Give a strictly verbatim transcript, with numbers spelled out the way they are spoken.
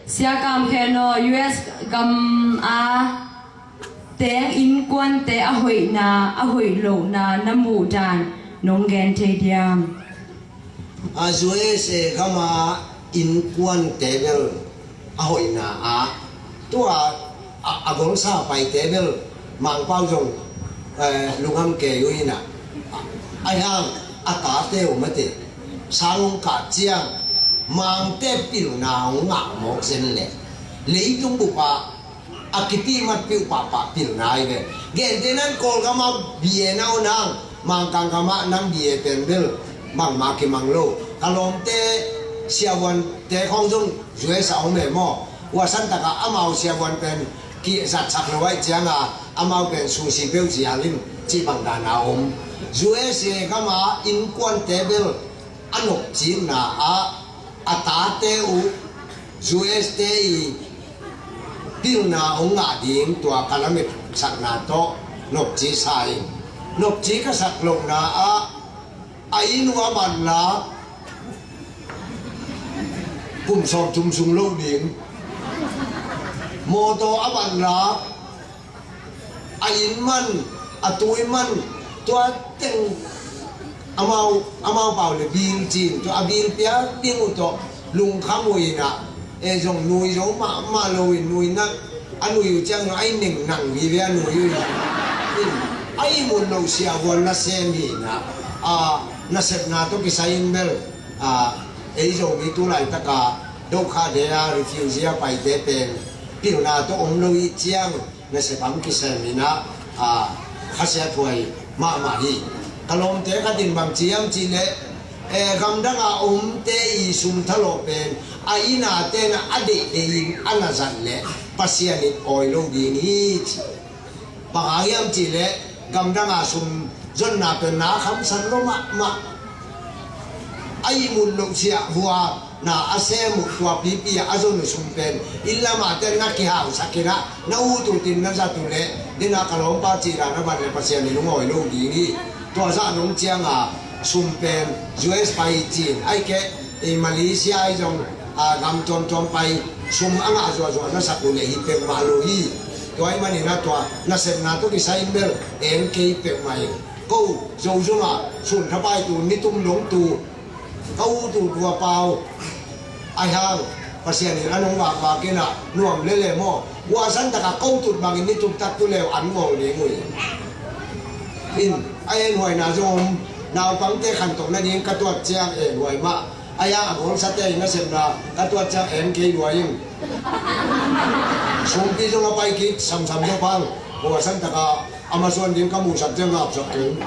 Sia Kam Khen aw, U S gam a teng innkuante a hoihna, a hoih lohna na muh dan nong gen thei diam? A U S A gama innkuante bel a hoihna ah tua a, a gongsa paite bel Mangpau zong, eh, lungam kei uh inah, a hiang a tate uh mate sang hong kah ciang Mangte pilna hong ngah mawk zen leh leitung bup ah a kipih matpih uh pahpah pilna hi ve. Gente nan Kawlgam ah B A na uh nang, Mangkang gam ah nang B A pen bel bangmah kimang lo. Ka lawmte siavuante khawng zong U S a om e maw? Ua santakah amau siavuan pen kizatsak lo ahih cianga amau pen susi peuh zial in cih bang dana om. U S A gama innkuante bel a nopcikna ah a tate uh U S te i pilna hong ngah ding tua ka lametsakna tawh nopci sa in, nopci ka sak lohna ah a inn uh a banlak kum sawmthum sung lo ding, mawtaw a banlak a inn man, a tui man, tua teng amau, amau pau le bil cin, tua a bil piak ding uh tawh lungkham uh inah, e zong nui zo mahmah lo in nui nak a nui uh ciang a i neng nang vive a nui uh inah, in a i mun lo siavuan nasem hi inah, a nasepna tawh kisai in bel, a ei Zomi tu laitaka Dokhade a refugee a paite pen pilna tawh om lo ih ciang nasep ang kisem inah, a, khasiathuai mahmah hi. Ka lawmte khat in bang ciam cihleh, e, gamdang a omte i sum thalawh pen a innate na a deih deih in a na zat leh Pasian in awi lo ding hi ci. Bang hang hiam cihleh gamdang a sum zonna pen na khamsan lo mahmah. A ihmut loh siah vua na a sem uh tua pipi ah a zon uh sum pen inn lamah ten na kihausak inah na ut utin na zat uh leh dena ka lawmpa cihna na bat leh Pasian in hong awi lo ding hi. Tua zah nong cianga sum pen U S pai cin ai keh i Malaysia ai zong, a, gam tuamtuam pai sum a ngah zuahzuah na sak uh leh hi peuhmah lo hi. Tua ih maninah tua nasepna tawh kisai in bel eng kei peuhmah hi. Ko Zozum ah sun thapai tu nitum nong tu ka ut uh tua pau a hiang Pasian in a nong vakvak inah nuam lele maw? Ua santakah ko tut bangin nitum tak tu leu an ngol ding uh hi. In a enhuaina zong om, naupangte khantoh nading ka tuat ciang enhuai mah. A hiang a bawlsate in nasepna ka tuat ciang en kei luai in. Sumpi zong a pai kik samsam zong pang. Ua santakah a masuan ding ka muhsak ciang ngapsak keng.